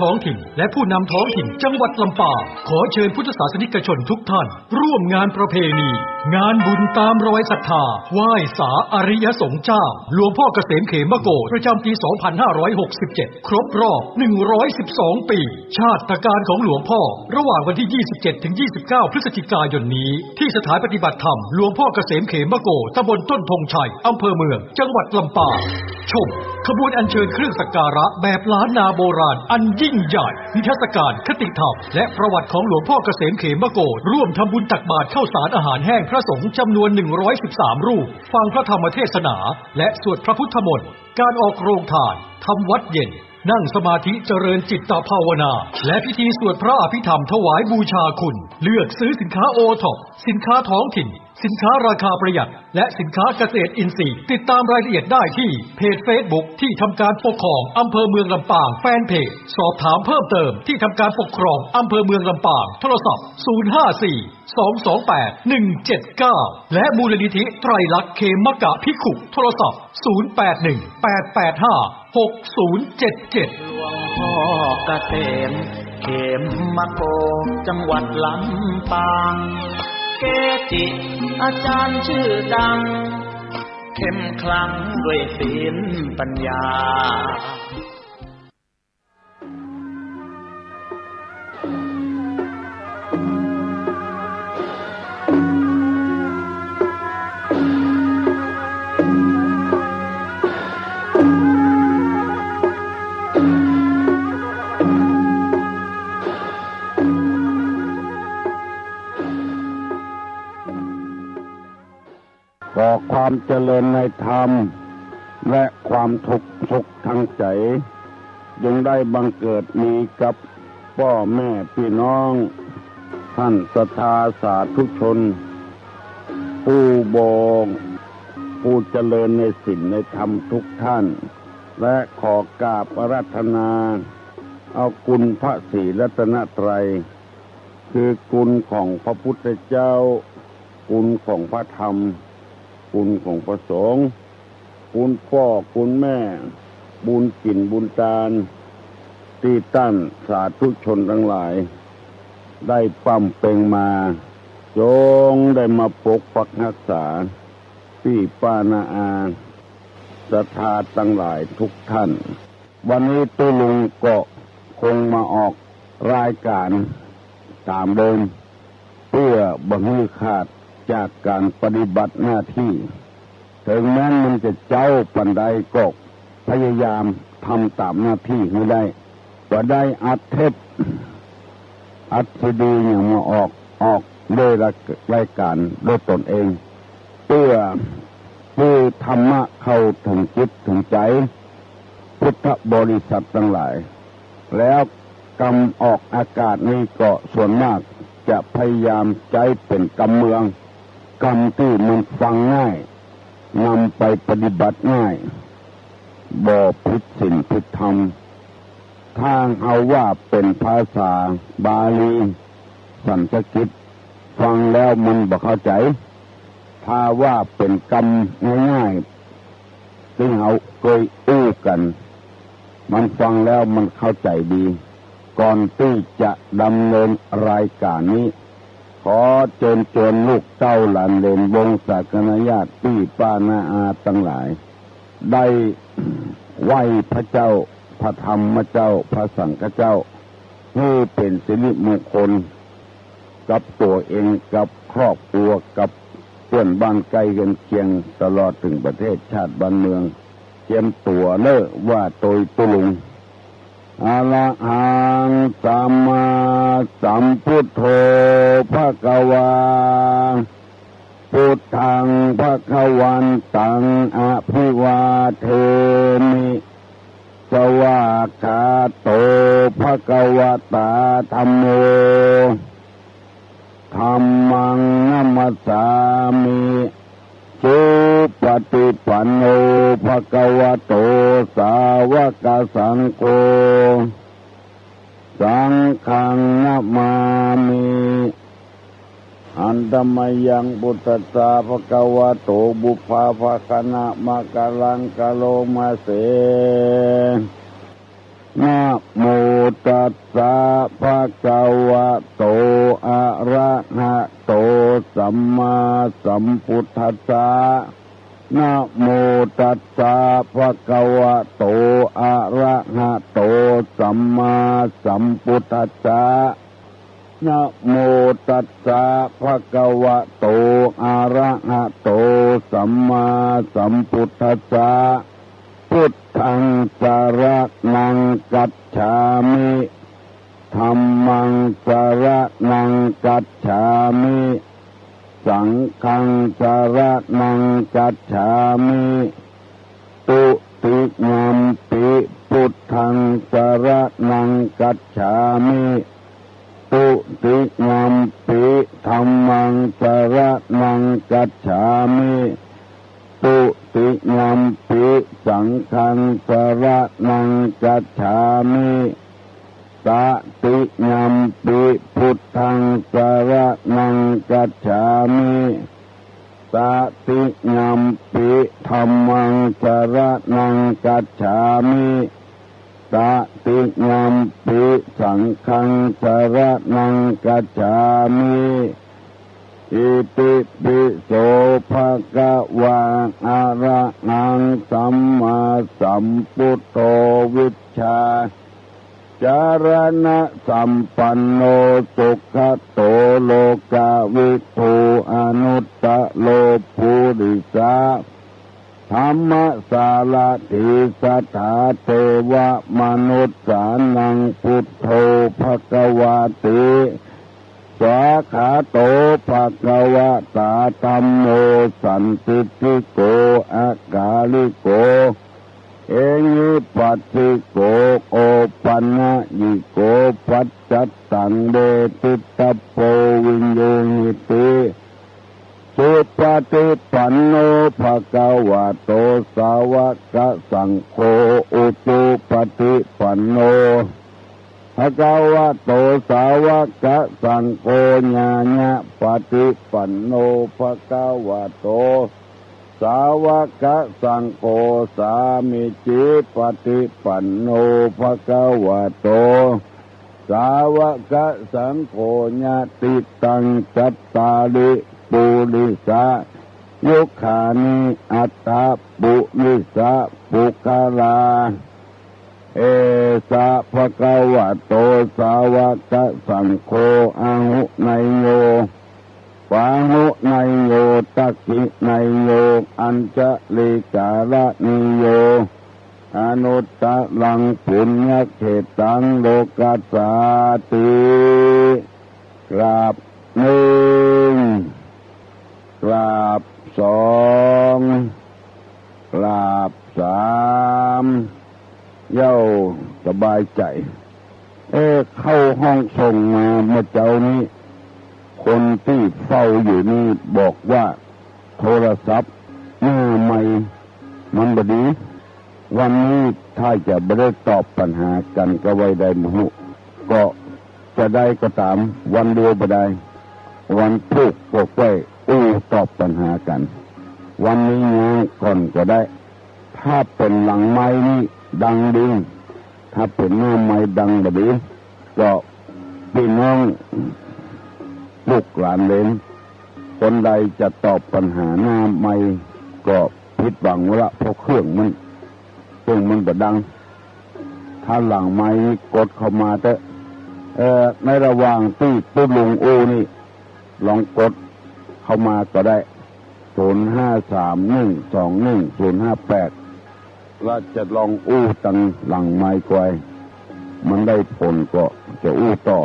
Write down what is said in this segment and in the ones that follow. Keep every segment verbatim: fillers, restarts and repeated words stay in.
ท้องถิ่น และผู้นำท้องถิ่นจังหวัดลำปาง ขอเชิญพุทธศาสนิกชนทุกท่าน ร่วมงานประเพณี งานบุญตามรอยศรัทธา ไหว้สาอริยสงฆ์เจ้า หลวงพ่อเกษมเขมโกฏ ประจำปี สองพันห้าร้อยหกสิบเจ็ด ครบรอบ หนึ่งร้อยสิบสอง ปี ชาตกาลของหลวงพ่อ ระหว่างวันที่ ยี่สิบเจ็ด ถึง ยี่สิบเก้า พฤศจิกายนนี้ ที่สถานปฏิบัติธรรมหลวงพ่อเกษมเขมโกฏ ตำบลต้นธงชัย อำเภอเมือง จังหวัดลำปาง ชมขบวนอัญเชิญเครื่องสักการะแบบล้านนาโบราณอันยิ่งใหญ่ นิทรรศการคติธรรม และประวัติของหลวงพ่อเกษมเขมโกฏ ร่วมทำบุญตักบาตรข้าวสารอาหารแห้งพระสงฆ์จำนวน หนึ่งร้อยสิบสาม รูป ฟังพระธรรมเทศนา และสวดพระพุทธมนต์ การออกโรงทาน ทำวัดเย็น นั่งสมาธิเจริญจิตตภาวนา และพิธีสวดพระอภิธรรมถวายบูชาคุณ เลือกซื้อสินค้าโอท็อป สินค้าท้องถิ่น สินค้าราคาประหยัด และสินค้าเกษตรอินทรีย์ ติดตามรายละเอียดได้ที่เพจเฟซบุ๊ก ที่ทำการปกครองอำเภอเมืองลำปาง แฟนเพจ สอบถามเพิ่มเติมที่ทำการปกครองอำเภอเมืองลำปาง โทรศัพท์ ศูนย์ห้าสี่ สองสองแปด หนึ่งเจ็ดเก้า และมูลนิธิไตรลักษณ์เขมกะภิกขุ โทรศัพท์ ศูนย์แปดหนึ่ง แปดแปดห้า หกศูนย์เจ็ดเจ็ด หลวงพ่อเกษม เขมโกฏ จังหวัดลำปาง เกจิอาจารย์ชื่อดัง เข้มขลังด้วยศีลปัญญา ขอความเจริญในธรรม และความสุขทั้งใจ๋ จงได้บังเกิดมีกับป้อแม่ปี้น้อง ท่านศรัทธาสาธุชน ผู้บง ผู้เจริญในศีลในธรรมทุกท่าน และขอกราบอาราธนา เอาคุณพระศรีรัตนตรัย คือคุณของพระพุทธเจ้า คุณของพระธรรม คุณของพระสงฆ์ คุณป้อคุณแม่ บุญกิ๋นบุญตาน ตี้ต้านสาธุชนตังหลาย ได้ปำเป็งมา จงได้มาปกปักฮักษา ปี้ป้าน้าอา ศรัทธาตังหลายทุกท่าน วันนี้ตุ๊ลุงก็คงมาออกรายก๋านต๋ามเดิม เปื้อบ่หื้อขาดจากก๋านปฏิบัติหน้าตี้ เถิงแม้นมันจะเจ๊าปานใดก็พยายามทำต๋ามหน้าตี้หื้อได้ บ่ได้อัดเทป อัดซีดีหยังมาออก ออกโดยรายก๋านโดยต๋นเอง เปื้อ เปื้อธรรมะเข้าเถิงจิตเถิงใจ๋พุทธบริษัทตังหลาย แล้วกำออกอากาศนี้ก็ส่วนมากจะพยายามใจ๊เป๋นกำเมือง กำตี้มันฟังง่าย นำไปปฏิบัติง่าย บ่ผิดศีลผิดธรรม ถ้าเฮาว่าเป๋นภาษาบาลี สันสกฤต ฟังแล้วมันบ่เข้าใจ๋ ถ้าว่าเป๋นกำง่ายๆ ตี้เฮาเกยอู้กั๋น มันฟังแล้วมันเข้าใจ๋ดี ก่อนตี้จะดำเนินรายก๋านนี้ ขอเจิญจวนลูกเต้าหลานเหลนวงศาคณาญาติปี้ป้าน้าอาตังหลาย ได้ไหว้พระเจ้า พระธรรมเจ้า พระสังฆเจ้า หื้อเป๋นสิริมงคล กับตั๋วเอง กับครอบครัว กับเปื้อนบ้านใก้เฮือนเคียง ตลอดเถิงประเทศชาติบ้านเมือง เจียมตั๋วเน่อ ว่าโตยตุ๊ลุง อะระหังสัมมาสัมพุทโธ ภะคะวา พุทธังภะคะวันตัง อะภิวาเทมิ สวากขาโต ภะคะวะตาธัมโม ธัมมังนะมัสสามิ สุปะติปันโน ภะคะวะโต สาวะกะสังโฆ สังฆังนะมามิ หันตะมะยัง พุทธัสสะ ภะคะวะโต ปุพพะภะคะนะมะกะลังกะโลมาเส นะโม ตัสสะ ภะคะวะโต อะระหะโต สัมมาสัมพุทธัสสะ นะโมตัสสะ ภะคะวะโต อะระหะโต สัมมาสัมพุทธัสสะ นะโมตัสสะ ภะคะวะโต อะระหะโต สัมมาสัมพุทธัสสะ พุทธัง สะระณัง คัจฉามิ ธัมมัง สะระณัง คัจฉามิ สังฆัง สะระณัง คัจฉามิ ตุติยัมปิ พุทธัง สะระณัง คัจฉามิ ตุติยัมปิ ธัมมัง สะระณัง คัจฉามิ ตุติยัมปิ สังฆัง สะระณัง คัจฉามิ ตติยัมปิ พุทธัง สะระณัง คัจฉามิ ตติยัมปิ ธัมมัง สะระณัง คัจฉามิ ตติยัมปิ สังฆัง สะระณัง คัจฉามิ อิติปิโส ภะคะวา อะระหัง สัมมาสัมพุทโธ วิชชา จารณสัมปันโน สุขะโต โลกาวิทู อนุตตะโร ปุริสะ ธัมมสารถี สัทธา เทวะ มนุสสานัง พุทโธ ภะคะวาติ สวากขาโต ภะคะวะตา ธัมโม สันทิฏฐิโก อะกาลิโก เอหิปัสสิโก โอปันญิโก ปัจจัตตัง เวทิตะโพ วิญญูหิติ สุปะฏิปันโน ภะคะวะโต สาวะกะสังโฆ อุจุปะฏิปันโน ภะคะวะโต สาวะกะสังโฆ ญาญะปะฏิปันโน ภะคะวะโต สาวะกะสังโฆ สามีจิปะฏิปันโน ภะคะวะโต สาวะกะสังโฆ ยะติตัง จัตตาริ ปุริสะ ยุคคานิ อัตถะ ปุริสะ ปุคคลา เอสะ ภะคะวะโต สาวะกะสังโฆ อาหุเนยโย ปาหุเนยโย ทักขิเนยโย อัญชลีการะเนยโย อนุตตะรัง ปุญญะเขตัง โลกัสสาติ กราบนึ่ง กราบสอง กราบสาม เย้า สบายใจ๋ เอ๊ะ เข้าห้องส่งมาเมื่อเจ๊านี้ คนตี้เฝ้าอยู่นี่บอกว่าโทรศัพท์หน้าไมค์มันบ่ดี วันนี้ถ้าจะบ่ได้ตอบปัญหากั๋นก็ว่าได้บ่ฮู้ ก็จะได้ก็ต๋าม วันเดียวบ่ได้ วันพูกก็ก้อยอู้ตอบปัญหากั๋น วันนี้ย้างก่อนก็ได้ ถ้าเป๋นหลังไมค์นี่ดังดี ถ้าเป๋นหน้าไมค์ดังบ่ดี ก็ปี้น้องลูกหลานเหลน คนใดจะตอบปัญหาหน้าไมค์ก็ผิดหวังละ เพราะเครื่องมัน เครื่องมันบ่ดัง ถ้าหลังไมค์นี่กดเข้ามาเต๊อะ เอ่อ ในระหว่างตี้ตุ๊ลุงอู้นี่ ลองกดเข้ามาก็ได้ ศูนย์ห้าสามหนึ่งสองหนึ่งศูนย์ห้าแปด ละจะลองอู้ตังหลังไมค์ก้อย มันได้ผลก็จะอู้ต่อ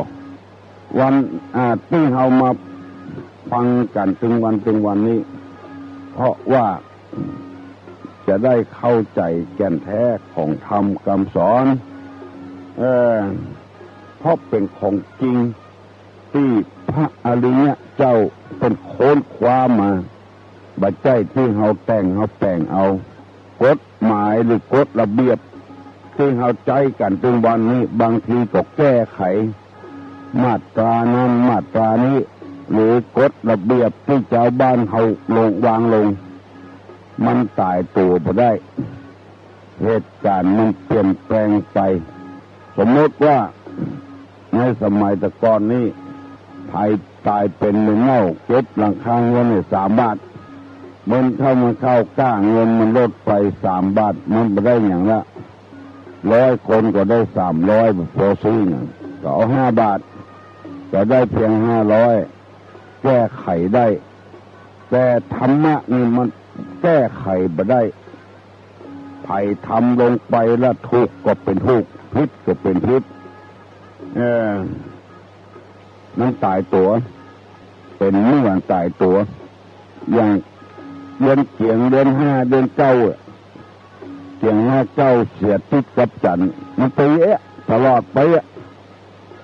วัน อ่า ตี้เฮามาฟังกั๋นตึงวันตึงวันนี้ เพราะว่าจะได้เข้าใจ๋แก่นแท้ของธรรมกำสอน เออ เพราะเป๋นของจริง ตี้พระอริยะเจ้าเปิ้นค้นคว้ามา บ่ใจ้ตี้เฮาแต่งเฮาแป๋งเอา กฎหมายหรือกฎระเบียบตี้เฮาใจ๊กั๋นตึงวันนี้ บางทีก็แก้ไขมาตรานั้นมาตรานี้ หรือกฎระเบียบตี้จาวบ้านเฮาลง วางลง มันต๋ายตั๋วบ่ได้ เหตุก๋ารณ์มันเปลี่ยนแปลงไป สมมติว่าในสมัยแต่ก่อนนี้ ใผต๋ายเป๋นเมนเน่า เก็บหลังคาเฮือนได้สามบาท เมินเข้ามาเข้าก้า เงินมันลดไปสามบาท มันบ่ได้หยังละ ร้อยคนก็ได้สามร้อย บ่พอซื้อหยัง ก็เอาห้าบาท ก็ได้เพียงห้าร้อย แก้ไขได้ แต่ธรรมะนี่มันแก้ไขบ่ได้ ใผทำลงไปละถูกก็เป๋นถูก ผิดก็เป๋นผิด เออ มันต๋ายตั๋ว เป๋นเหมือนต๋ายตั๋ว อย่างเดือนเจียง เดือนห้า เดือนเก้าอะ เจียงห้าเก้าเสียติดกับจั๋นทร์ มันไปเอ๊ะ ตลอดไปอะ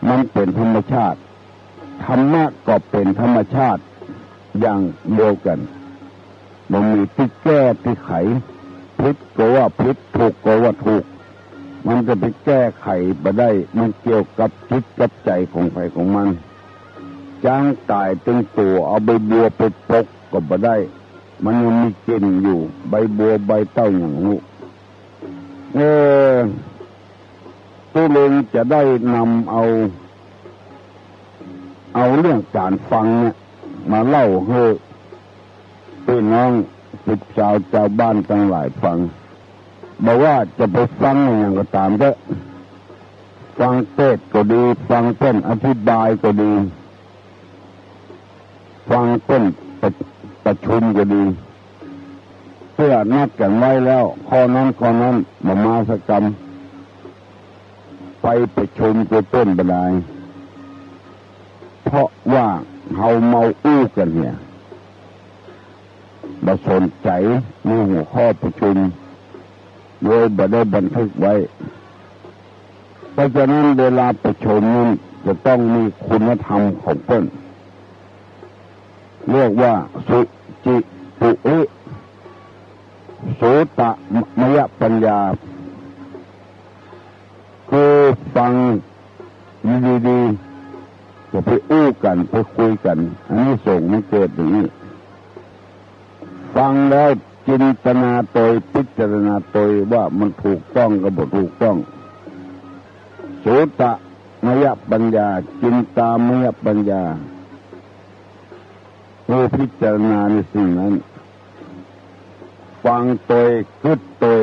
มันเป๋นธรรมชาติ ธรรมะก็เป๋นธรรมชาติอย่างเดียวกั๋น บ่มีตี้แก้ตี้ไข ผิดก็ว่าผิด ถูกก็ว่าถูก มันจะไปแก้ไขบ่ได้ มันเกี่ยวกับจิตกับใจ๋ของใผของมัน จ๊างต๋ายตึงตั๋ว เอาใบบัวไปปกก็บ่ได้ มันยังมีกลิ่นอยู่ ใบบัวใบเต้าหยังฮู้ เออ ตุ๊ลุงจะได้นำเอา เอาเรื่องก๋านฟังเนี่ย มาเล่าหื้อปี้น้องสิทธิ์สาวจาวบ้านตังหลายฟัง บ่ว่าจะไปฟังอะหยังก็ต๋ามเต๊อะ ฟังเตสน์ก็ดี ฟังเปิ้นอธิบายก็ดี ฟังเปิ้นประ ประชุมก็ดี เตื้อนัดกั๋นไว้แล้ว ข้อนั้นข้อนั้น บ่มาสักกำ ไปประชุมก็เปิ้นบ่ได้ เพราะว่าเฮาเมาอู้กั๋นเนี่ย บ่สนใจ๋ในหัวข้อประชุม เลยบ่ได้บันทึกไว้ เพราะฉะนั้นเวลาประชุมนั้นจะต้องมีคุณธรรมของเปิ้น เรียกว่าสุจิปุริ โสตมยปัญญา คือฟังดีๆ อย่าไปอู้กั๋น ไปคุยกั๋น อานิสงส์มันเกิดอย่างนี้ ฟังแล้วจินตนาโตย พิจารณาโตยว่ามันถูกต้องกับบ่ถูกต้อง โสตมยปัญญา จินตามยปัญญา ผู้พิจารณาในสิ่งนั้น ฟังโตย กึ๊ดโตย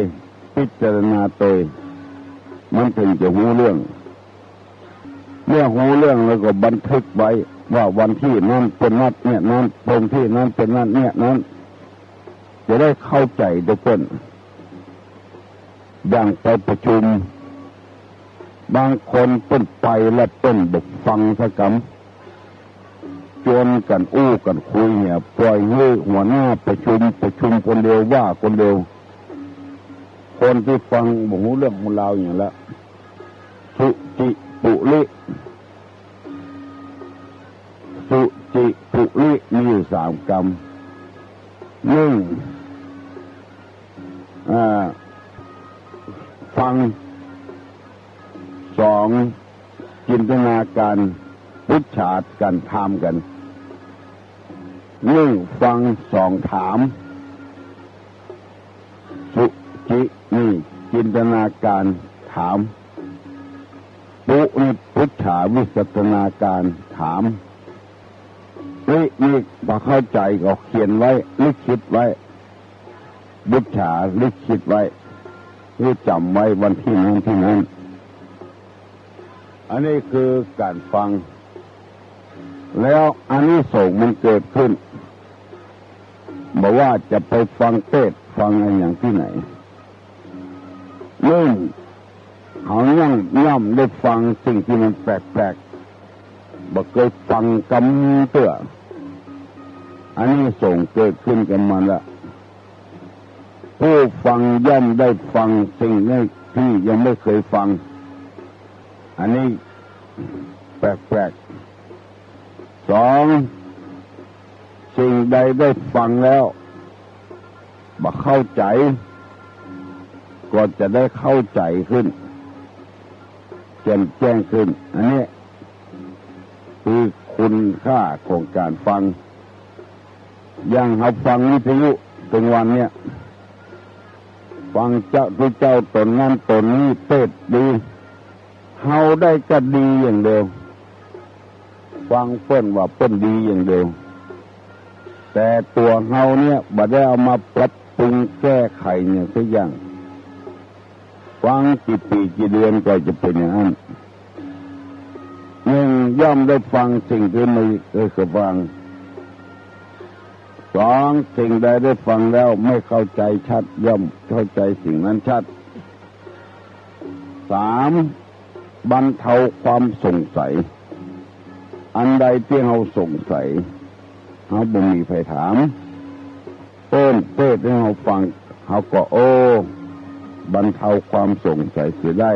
พิจารณาโตย มันถึงจะฮู้เรื่อง เมื่อฮู้เรื่องแล้วก็บันทึกไว้ว่าวันที่นั้นเปิ้นนัดเนี่ยนั้น วันที่นั้นเปิ้นนัดเนี่ยนั้น จะได้เข้าใจ๋ตวยเปิ้น อย่างไปประชุม บางคนเปิ้นไปแล้วเปิ้นบ่ฟังสักกำ จวนกั๋นอู้กั๋นคุยเนี่ย ปล่อยหื้อหัวหน้าประชุม ประชุมคนเดียว ว่าคนเดียว คนตี้ฟังบ่ฮู้เรื่องฮู้ราวหยังละ สุจิปุริ สุจิปุริ มีอยู่สามกำ นึ่ง อ่า ฟัง สอง จินตนาก๋าน ปึกษากั๋น ถามกั๋น นึ่ง ฟัง สอง ถาม สุจินี่จินตนาก๋าน ถาม ปุนี่ปึกษาวิสัชนาก๋าน ถาม รินี่พอเข้าใจ๋ก็เขียนไว้ ลิขิตไว้ ปึกษา ลิขิตไว้ หื้อจ๋ำไว้วันที่นั้นที่นั้น อันนี้คือก๋านฟัง แล้วอานิสงส์มันเกิดขึ้น บ่ว่าจะไปฟังเตสน์ ฟังอะหยังตี้ไหน นึ่ง เฮาย่อม ย่อมได้ฟังสิ่งตี้มันแปลกๆ บ่เกยฟังกำเตื้อ อานิสงส์เกิดขึ้นกับมันละ ผู้ฟังย่อมได้ฟังสิ่งนี้ตี้ยังไม่เคยฟัง อันนี้แปลกๆ สอง สิ่งใดได้ฟังแล้ว บ่เข้าใจ๋ ก็จะได้เข้าใจ๋ขึ้น แจ่มแจ้งขึ้น อันนี้คือคุณค่าของก๋านฟัง อย่างเฮาฟังวิทยุตึงวันเนี่ย ฟังเจ้า ตี้เจ้าต๋นนั้นต๋นนี้เตสน์ดี เฮาได้ก็ดีอย่างเดียว ฟังเปิ้นว่าเปิ้นดีอย่างเดียว แต่ตั๋วเฮาเนี่ยบ่ได้เอามาปรับปรุงแก้ไขหยังสักอย่าง ฟังกี่ปี๋กี่เดือนก็จะเป๋นอย่างนั้น หนึ่ง ย่อมได้ฟังสิ่งตี้บ่เกยฟัง สอง สิ่งใดได้ฟังแล้วไม่เข้าใจ๋ชัด ย่อมเข้าใจ๋สิ่งนั้นชัด สาม บรรเทาความสงสัย อันใดตี้เฮาสงสัย เฮาบ่มีใผถาม เปิ้นเตสน์หื้อเฮาฟัง เฮาก็ โอ้ บรรเทาความสงสัยเสียได้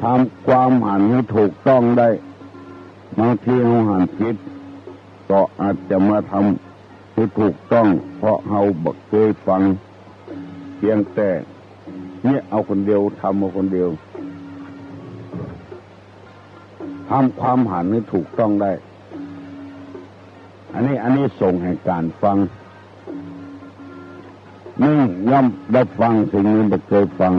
ทำความหันหื้อถูกต้องได้ บางทีเฮาหันผิด ก็อาจจะมาทำหื้อถูกต้อง เพราะเฮาบ่เกยฟัง เพียงแต่เยียะเอาคนเดียว ทำเอาคนเดียว ทำความหันหื้อถูกต้องได้ อันนี้อานิสงส์แห่งก๋านฟัง หนึ่ง ย่อมได้ฟังสิ่งตี้บ่เกยฟัง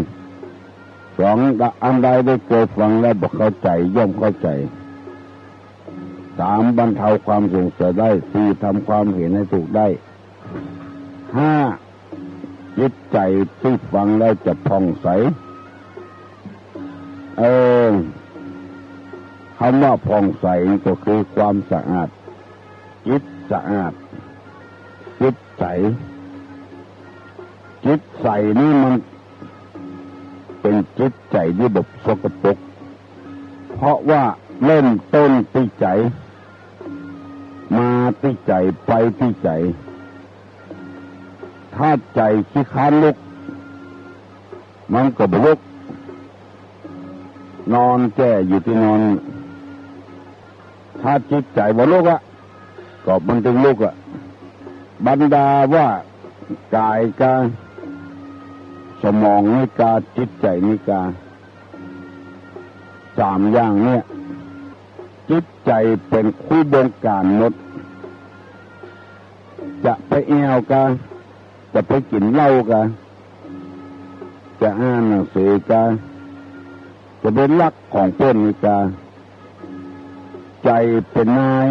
สอง อันใดได้เกยฟังแล้วบ่เข้าใจ๋ ย่อมเข้าใจ๋ สาม บรรเทาความสงสัยได้ สี่ ทำความหันหื้อถูกได้ ห้า จิตใจ๋ตี้ฟังแล้วจะผ่องใส เออ กำว่าผ่องใสก็คือความสะอาด จิตสะอาด จิตใส จิตใสนี่มันเป๋นจิตใจ๋ตี้บ่สกปรก เพราะว่าเริ่มต้นตี้ใจ๋ มาตี้ใจ๋ ไปตี้ใจ๋ ถ้าใจ๋ขี้ค้านลุก มันก็บ่ลุก นอนแจ้อยู่ตี้นอน ถ้าจิตใจ๋บ่ลุกอะ ก็มันตึงลุกอะ บรรดาว่ากายกา สมองนี้กา จิตใจ๋นี้กา สามอย่างเนี่ย จิตใจ๋เป๋นผู้บงก๋านหมด จะไปแอ่วกา จะไปกิ๋นเหล้ากา จะอ่านหนังสือกา จะไปลักของเปิ้นนี้กา ใจ๋เป๋นนาย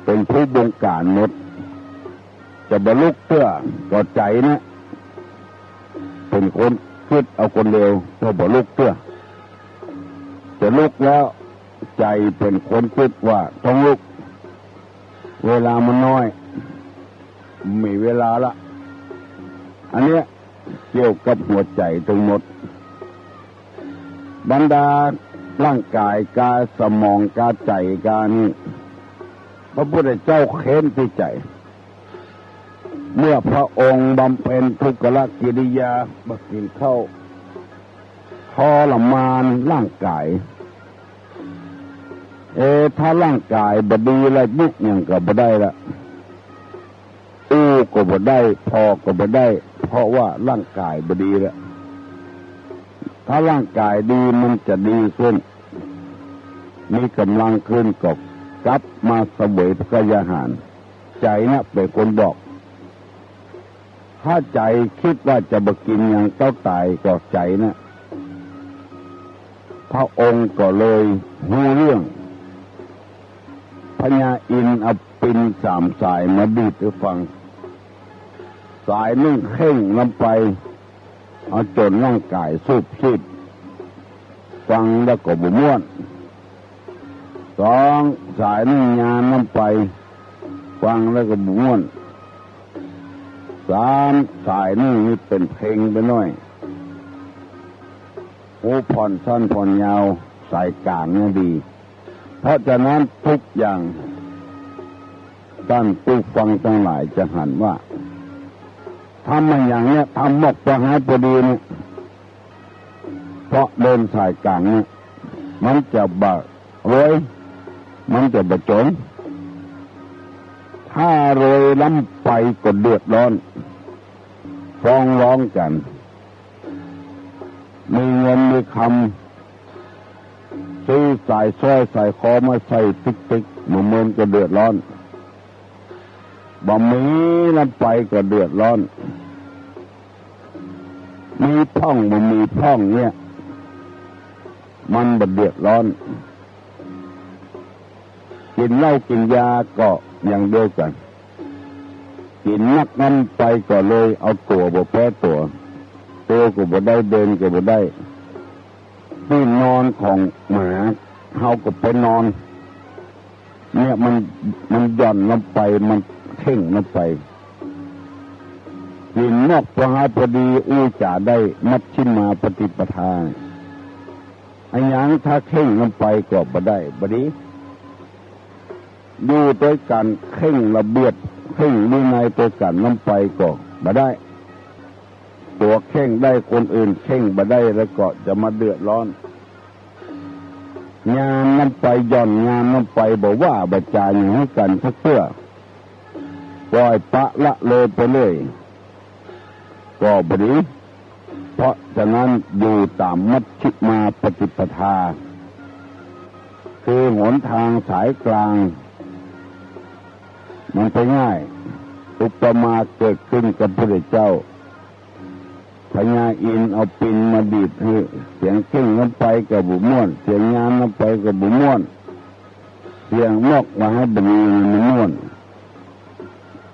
เป๋นผู้บงก๋านหมด จะบ่ลุกเตื้อ ก็ใจ๋เนี่ย เป๋นคนกึ๊ดเอาคนเดียว ก็บ่ลุกเตื้อ จะลุกแล้ว ใจ๋เป๋นคนกึ๊ดว่าต้องลุก เวลามันน้อย บ่มีเวลาละ อันเนี้ยเกี่ยวกับหัวใจ๋ตึงหมด บรรดาร่างก๋ายกา สมองกา ใจ๋กานี่ พระพุทธเจ้าเค้นตี้ใจ๋ เมื่อพระองค์บำเพ็ญทุกขกิริยา บ่กิ๋นข้าว ทรมานร่างก๋าย เอ ถ้าร่างก๋ายบ่ดีละ เยียะหยังก็บ่ได้ละ อู้ก็บ่ได้ ผ่อก็บ่ได้ เพราะว่าร่างก๋ายบ่ดีละ ถ้าร่างก๋ายดีมันจะดีขึ้น มีก๋ำลังขึ้น ก็กลับมาเสวยพระกายาหาร ใจ๋น่ะเป๋นคนบอก ถ้าใจ๋กึ๊ดว่าจะบ่กิ๋นหยังเต้าต๋าย ก็ใจ๋น่ะ พระองค์ก็เลยฮู้เรื่อง พญาอินทร์เอาปินสามสายมาดีดหื้อฟัง สายนึ่งเค่งล้ำไป เอาจ๋นร่างก๋ายซูบซีบ ฟังแล้วก็บ่ม่วน สอง สายนึ่งยานล้ำไป ฟังแล้วก็บ่ม่วน สาม สายนึ่งนี่เป๋นเพลงไปหน้อย ฮู้ผ่อนสั้นผ่อนยาว สายก๋างเนี่ยดี เพราะฉะนั้นทุกอย่าง ต้านผู้ฟังตังหลายจะหันว่า ทำมาอย่างเนี้ย ทำมอกปะหายปอดีเนี่ย เพราะเดินสายก๋างเนี่ย มันจะบ่รวย มันจะบ่จ๋น ถ้ารวยล้ำไปก็เดือดร้อน ฟ้องร้องกั๋น มีเงินมีคำ ซื้อสายสร้อยสายคอมาใส่ติ๊กๆ บ่เมินก็เดือดร้อน บ่มีล้ำไปก็เดือดร้อน มีพ่องบ่มีพ่องเนี่ย มันบ่เดือดร้อน กิ๋นเหล้ากิ๋นยาก็อย่างเดียวกั๋น กิ๋นนักนำไปก็เลยเอาตั๋วบ่แป๊ตั๋ว เตียวก็บ่ได้ เดินก็บ่ได้ ตี้นอนของหมาเฮาก็ไปนอน เนี่ยมัน มันหย่อนลงไป มันเคร่งลงไป กิ๋นนอกปะหาปดีอู้จ๋าได้ มัชฌิมาปฏิปทา อะหยังถ้าเคร่งลงไปก็บ่ได้ บ่ดี อยู่ตวยกั๋นเคร่งระเบียบ เคร่งวินัยตวยกั๋นลงไปก็บ่ได้ ตั๋วเคร่งได้ คนอื่นเคร่งบ่ได้ แล้วก็จะมาเดือดร้อน ญาณลงไป หย่อนญาณลงไป บ่ว่าบ่จ๋าหยังหื้อกั๋นสักเตื้อ ปล่อยปละละเลยไปเรื่อย ก็บ่ดี เพราะฉะนั้นอยู่ต๋ามมัชฌิมาปฏิปทา คือหนตางสายกลาง มันไปง่าย อุปมาเกิดขึ้นกับพระพุทธเจ้า พญาอินทร์เอาปินมาดีดหื้อ เสียงเคร่งลงไปก็บ่ม่วน เสียงญาณลงไปก็บ่ม่วน เสียงนอกปะหาปดีมันม่วน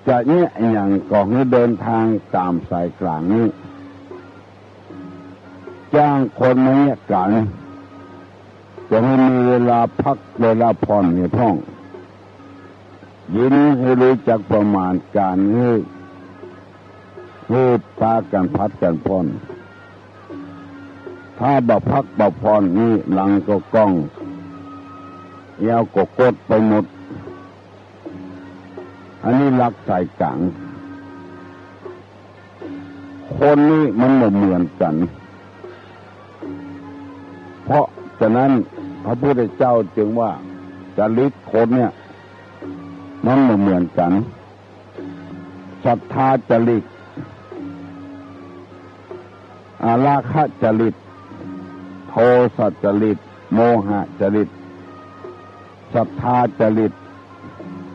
จะเยียะอะหยังก็หื้อเดินตางต๋ามสายกลางนี้ จ้างคนมาเยียะก๋าน ก็หื้อมีเวลาพักเวลาผ่อนหื้อพ่อง ยินดีหื้อรู้จักประมาณก๋านหื้อ หื้อปากั๋นพักกั๋นผ่อน ถ้าบ่พักบ่ผ่อนนี่หลังก็ก้อง เอวก็กดไปหมด อันนี้หลักสายกลาง คนนี่มันบ่เหมือนกั๋น เพราะฉะนั้นพระพุทธเจ้าจึงว่าจริตคนเนี่ยมันบ่เหมือนกั๋น ฉัฏฐาจริต อาราคะจริต โทสะจริต โมหะจริต ฉัฏฐาจริต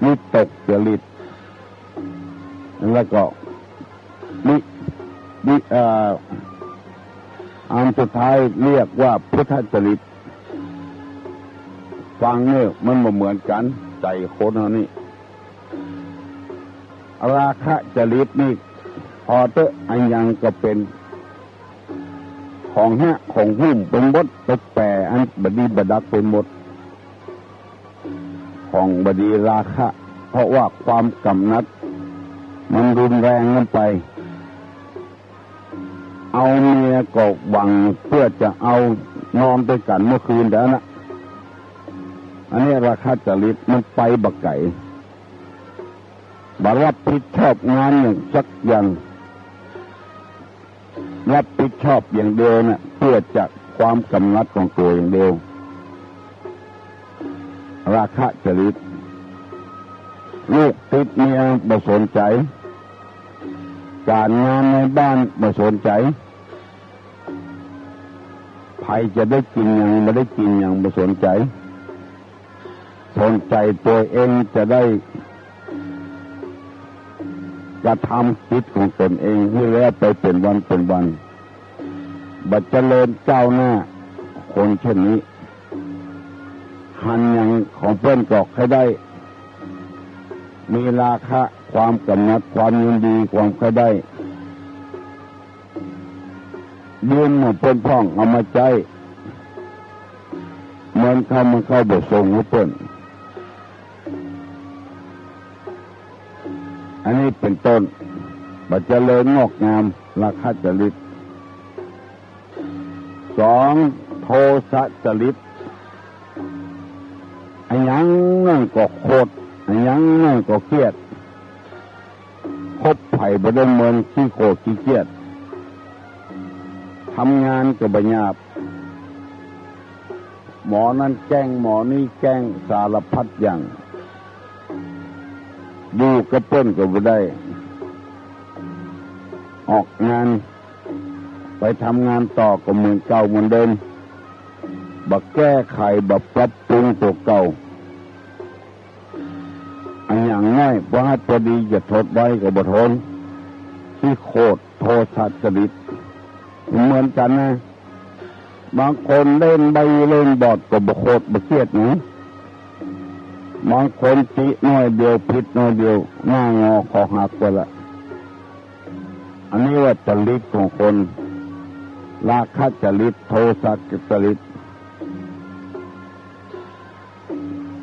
วิตกจริต แล้วก็วิ วิ เอ่อ อันสุดท้ายเรียกว่าพุทธจริต ฟังเนี่ยมันบ่เหมือนกั๋น ใจ๋คนเฮานี่ ราคะจริตนี่ ผ่อเต๊อะ อะหยังก็เป๋น ของฮะ ของหุ้มไปหมด ไปแป๋อันบ่ดีบ่ดักไปหมด ของบ่ดีราคะ เพราะว่าความกำหนัดมันรุนแรงเกินไป เอาเมียก็หวังเปื้อจะเอานอนตวยกั๋นเมื่อคืนเดี๋ยวนะ อันนี้ราคะจริตมันไปบ่ไก๋ บ่รับผิดชอบงานอย่างสักอย่าง รับผิดชอบอย่างเดียวนะ เปื้อจะความกำหนัดของตั๋วอย่างเดียว ราคะจริต ลูกติดเมียบ่สนใจ๋ ก๋านงานในบ้านบ่สนใจ๋ ใผจะได้กิ๋นหยังบ่ได้กิ๋นหยังบ่สนใจ๋ สนใจ๋ตั๋วเองจะได้กระทำกิจของตนเองหื้อแล้วไปเป๋นวันเป๋นวัน บ่เจริญก้าวหน้า คนเช่นนี้ หันหยังของเปิ้นก็ใค่ได้ มีราคะ ความกำหนัด ความยินดี ความใค่ได้ ยืมของเปิ้นพ่องเอามาใจ๊ เหมือนเข้ามันเข้าบ่ส่งหื้อเปิ้น อันนี้เป๋นต้น บ่เจริญงอกงาม ราคะจริต สอง โทสะจริต อะหยังนั่นก็โขด อะหยังนั่นก็เกลียด คบใผบ่ได้เมิน ขี้โขดขี้เกลียด ทำงานก็บ่หยาบ หมอนั้นแกล้ง หมอนี้แกล้ง สารพัดอย่าง อยู่กับเปิ้นก็บ่ได้ ออกงาน ไปทำงานต่อก็เหมือนเก่าเหมือนเดิม บ่แก้ไข บ่ปรับปรุงตั๋วเก่า อะหยังน้อย พอฮัดพอดีจะทนไว้ก็บ่ทน ขี้โขด โทสะจริต เหมือนกั๋นนะ บางคนเล่นใบ้เล่นบอดก็บ่โขดบ่เคียดหยัง บางคนจิหน้อยเดียวผิดหน้อยเดียวหน้างอคอหักไปละ อันนี้ว่าจริตของคน ราคะจริต โทสะจริต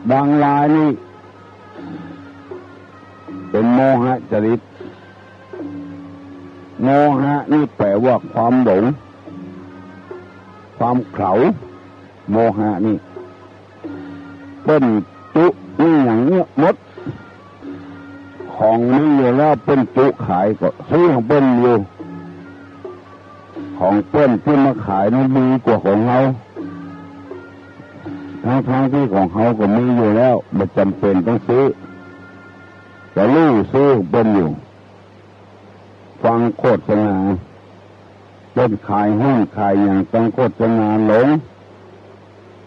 บางรายนี่ เป๋นโมหะจริต โมหะนี่แป๋ว่าความหลง ความเขลา โมหะนี่ เปิ้นจุนี่อย่างเนี้ยหมด ของมีอยู่แล้วเปิ้นจุขายก็ซื้อของเปิ้นอยู่ ของเปิ้นตี้มาขายนั้นดีกว่าของเฮา ทั้งๆ ตี้ของเฮาก็มีอยู่แล้ว บ่จ๋ำเป๋นต้องซื้อ ก็ลู่ซื้อของเปิ้นอยู่ ฟังโฆษณา เปิ้นขายหุ้นขายหยัง ฟังโฆษณาหลง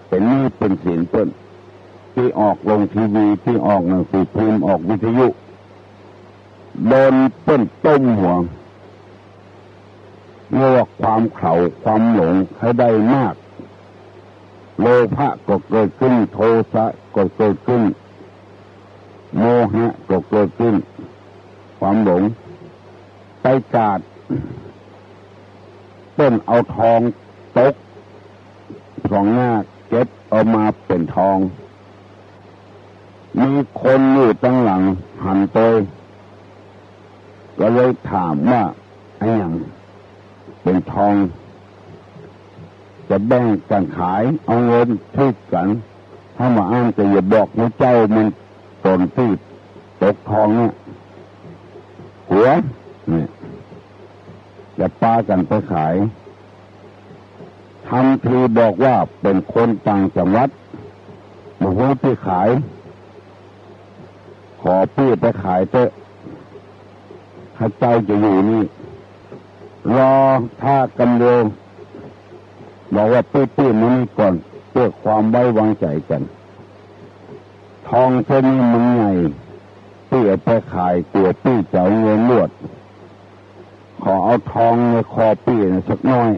เป๋นหนี้เป๋นสินเปิ้น ตี้ออกลงทีวี ตี้ออกหนังสือพิมพ์ ออกวิทยุ โดนเปิ้นต้มหัว เรียกว่าความเขลา ความหลง ใค่ได้มาก โลภะก็เกิดขึ้น โทสะก็เกิดขึ้น โมหะก็เกิดขึ้น ความหลง ไปกาด เปิ้นเอาทองตก สองหน้า เก็บเอามาเป๋นทอง มีคนอยู่ตังหลังหันโตย ก็เลยถามว่า อะหยัง เป๋นทอง จะแบ่งกั๋นขาย เอาเงินทิดกั๋น ถ้าบ่อั้นก็อย่าบอกหมู่เจ้ามันต๋นตี้ตกทองเนี่ย กั๋ว เนี่ย อย่าปากั๋นไปขาย ทำทีบอกว่าเป๋นคนต่างจังหวัด บ่ฮู้ตี้ขาย ขอปี้ไปขายเต๊อะ ข้าเจ้าจะอยู่นี่ รอถ้ากำเดียว บอกว่าปี้ๆ มานี่ก่อน เปื้อความไว้วางใจ๋กั๋น ทองเส้นนี้มันใหญ่ ปี้เอาไปขายกั๋วปี้จะเอาเงินลวด ขอเอาทองในคอปี้น่ะสักหน้อย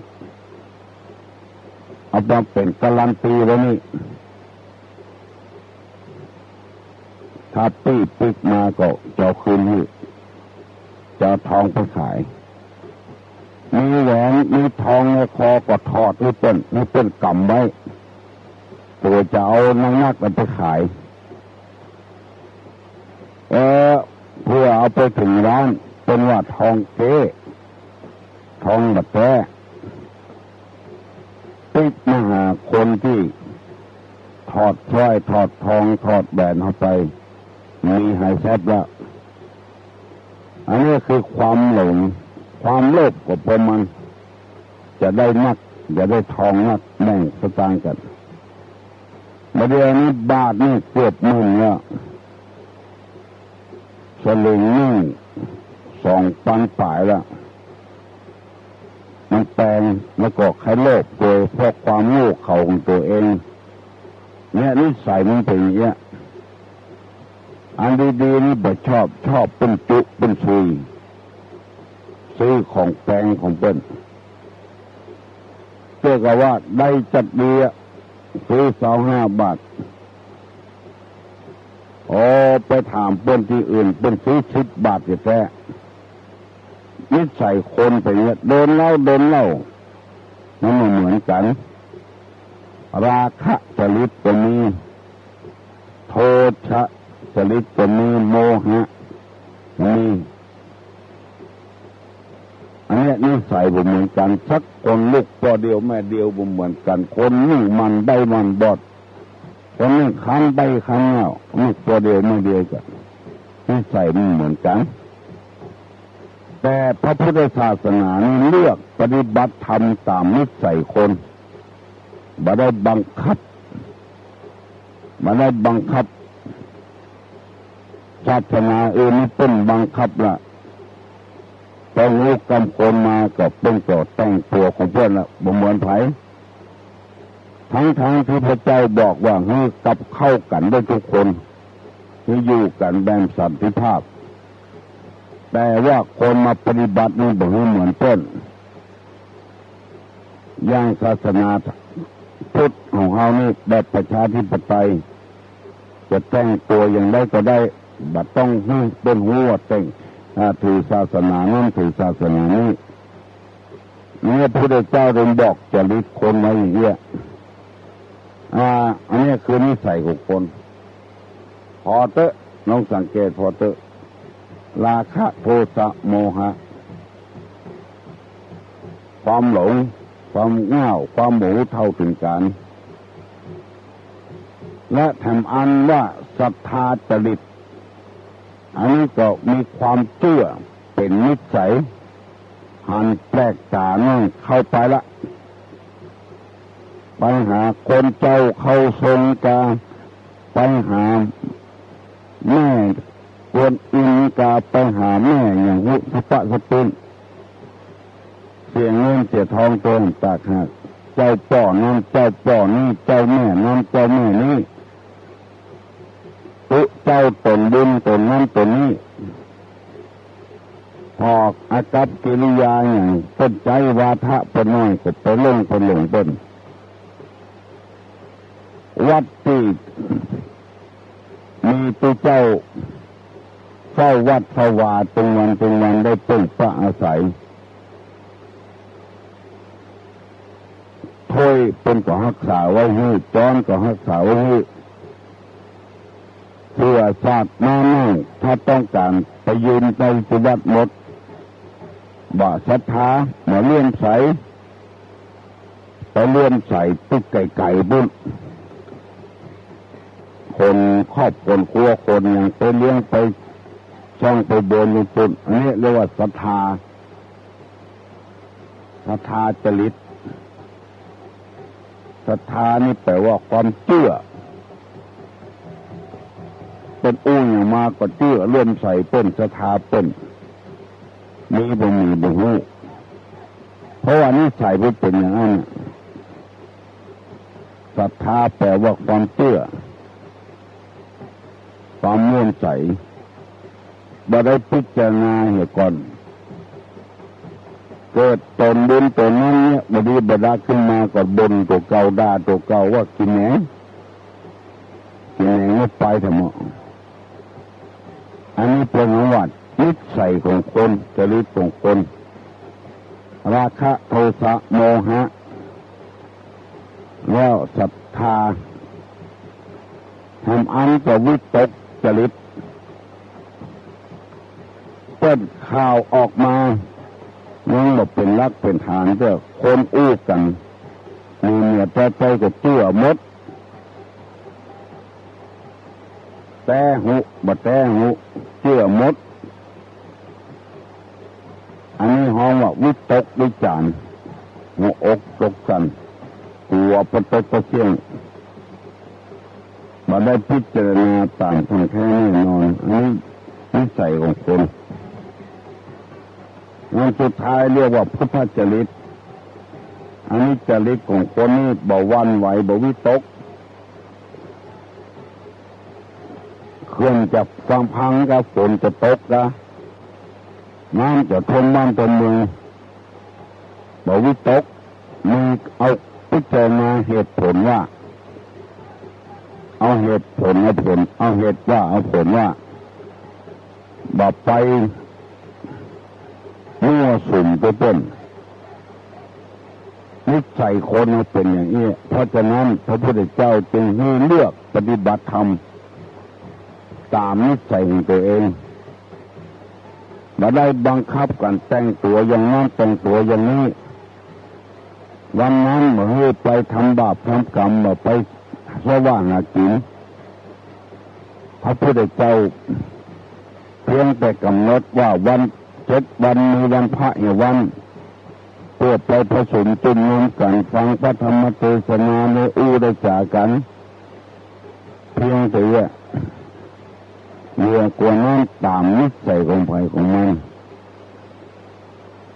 เอามาเป๋นการันตีไว้นี่ ถ้าปี้ปิ๊กมาก็จะเอาคืนหื้อ จะเอาทองไปขาย มีแหวนมีทองในคอก็ถอดหื้อเปิ้น หื้อเปิ้นกำไว้ เปื้อจะเอานักๆ เอาไปขาย เออ เปื้อเอาไปเถิงร้าน เปิ้นว่าทองเก๊ ทองบ่แต๊ ปิ๊กมาหาคนตี้ถอดสร้อย ถอดทอง ถอดแหวนเข้าไป มีหลายแสนละ อันนี้คือความหลง ความโลภก็ประมาณ จะได้นัก จะได้ทองนัก แบ่งสตางค์กั๋น บ่าเดี่ยวนี้บาทนี่เกือบหมื่นละ สลึงนึ่งสองปันป๋ายละ มันแปง แล้วก็ใค่โลภโดยเพราะความโง่เขลาของตั๋วเอง เนี่ยนิสัยมันเป๋นอย่างเงี้ย อันดีๆ นี่บ่ชอบ ชอบเปิ้นจุเปิ้นซุย ซื้อของแปงของเปิ้น เจ้าก็ว่าได้จักดีอะ ซื้อซาวห้าบาท อ๋อ ไปถามเปิ้นตี้อื่น เปิ้นซื้อสิบบาทแต๊ๆ นิสัยคนเป๋นอย่างเงี้ย โดนเหล้า โดนเหล้า มันบ่เหมือนกั๋น ราคะจริตก็มี โทสะจริตก็มี โมหะก็มี อันเนี้ยนิสัยบ่เหมือนกั๋น สักคน ลูกป้อเดียวแม่เดียวบ่เหมือนกั๋น คนนึ่งมันได้มันบอด คนนึ่งคันได้คันเงา ลูกป้อเดียวแม่เดียวกั๋น นิสัยมันเหมือนกั๋น แต่พระพุทธศาสนานี่เลือกปฏิบัติธรรมต๋ามนิสัยคน บ่ได้บังคับ บ่ได้บังคับ ศาสนาอื่นนี่เปิ้นบังคับละ พอฮู้กำควรมาก็เปิ้นก็แต่งตั๋วของเปิ้นละ บ่เหมือนใผ ทั้งๆ ตี้พระเจ้าบอกว่าหื้อกับเข้ากั๋นได้ทุกคน หื้ออยู่กั๋นแบบสันติภาพ แต่ว่าคนมาปฏิบัตินี่บ่หื้อเหมือนเปิ้น อย่างศาสนาพุทธของเฮานี่แบบประชาธิปไตย จะแต่งตั๋วอย่างใดก็ได้ บ่ต้องหื้อเปิ้นฮู้ว่าแต่ง อ่า ถือศาสนานั้นถือศาสนานี้ เนี่ยพระพุทธเจ้าได้บอกจริตคนไว้อย่างเงี้ย อ่า อันเนี้ยคือนิสัยของคน ผ่อเต๊อะ ลองสังเกตผ่อเต๊อะ ราคะ โทสะ โมหะ ความหลง ความง่าว ความบ่ฮู้เท่าเถิงก๋าน และแถมอันว่าศรัทธาจริต อันนี้ก็มีความเจื้อเป๋นนิสัย หันแปลกต๋านั่นเข้าไปละ ไปหาคนเจ้าเข้าทรงกา ไปหาแม่กวนอิมกา ไปหาแม่อย่างฮู้สะปะสะปิ้น เสียเงินเสียทองตั๋วต่างหาก เจ้าป้อนั้นเจ้าป้อนี้ เจ้าแม่นั้นเจ้าแม่นี้ ตุ๊เจ้าต๋นบุญต๋นนั้นต๋นนี้ ออกอากัปกิริยาอย่างเปิ้นใจ๊วาทะเปิ้นน้อยก็ไปหลงเปิ้นหลงเปิ้น วัดตี้มีตุ๊เจ้าเฝ้าวัดเฝ้าวาตึงวันตึงวันได้เปิ้งปะอาศัย ถ้วยเปิ้นก็ฮักษาไว้หื้อ จ๊อนก็ฮักษาไว้หื้อ เสื้อสาดมานั่ง ถ้าต้องก๋านไปยืมไปที่วัดหมด บ่ศรัทธา บ่เลื่อมใส ไปเลื่อมใสตึกไก๋ๆ ปุ้น คนครอบคนครัวคนหยังไปเลี้ยงไปซ่องไปบนอยู่ปุ้น อันนี้เรียกว่าศรัทธา ศรัทธาจริต ศรัทธานี่แป๋ว่าความเจื้อ เปิ้นอู้หยังมาก็เจื้อ เลื่อมใสเปิ้น ศรัทธาเปิ้น มีบ่มีบ่ฮู้ เพราะว่านิสัยมันเป๋นอย่างนั้นน่ะ ศรัทธาแป๋ว่าความเจื้อ ความเลื่อมใส บ่ได้พิจารณาเหียก่อน เกิดต๋นบุญต๋นนั้นเนี่ย บ่ดีบ่ดาขึ้นมาก็บ่นตั๋วเก่า ด่าตั๋วเก่าว่ากิ๋นแหนง กิ๋นแหนงเนี่ยไปเถาะเมาะ อันนี้เปิ้นว่านิสัยของคน จริตของคน ราคะ โทสะ โมหะ แล้วศรัทธา แถมอันก็วิตกจริต เปิ้นข่าวออกมา ยังบ่เป๋นหลักเป๋นฐาน แต่คนอู้กั๋น มีเมียต่อไปก็เจื้อหมด แต๊ฮู้ บ่แต๊ฮู้ เจื้อหมด อันนี้ฮ้องว่าวิตกวิจาร หัวอกตกสั่น กั๋วปะตกปะเสี้ยง บ่ได้พิจารณาต๋ามท่องแท้แน่นอน อันนี้นิสัยของคน อันสุดท้ายเรียกว่าพุทธจริต อันนี้จริตของคนนี่บ่หวั่นไหว บ่วิตก เขื่อนจะฟังพังกา ฝนจะตกกา น้ำจะท่วมบ้านท่วมเมือง บ่วิตก มีเอาพิจารณาเหตุผลว่า เอาเหตุผลเอาผล เอาเหตุว่าเอาผลว่า บ่ไปมั่วสุมไปเปิ้น นิสัยคนมันเป๋นอย่างอี้ เพราะฉะนั้นพระพุทธเจ้าจึงหื้อเลือกปฏิบัติธรรมต๋ามนิสัยของตั๋วเอง บ่ได้บังคับกั๋นแต่งตั๋วอย่างนั้นแต่งตั๋วอย่างนี้ วันนั้นบ่หื้อไปทำบาปทำกรรม บ่ไปเสาะหากิ๋น พระพุทธเจ้าเพียงแต่กำหนดว่าวันเจ็ดวันมีวันพระเหียวัน เปื้อไปผสมจุมนุมกั๋นฟังพระธรรมเตสนา ได้อู้ได้จ๋ากั๋น เพียงแต่ว่าเหลือกว่านั้นต๋ามนิสัยของใผของมัน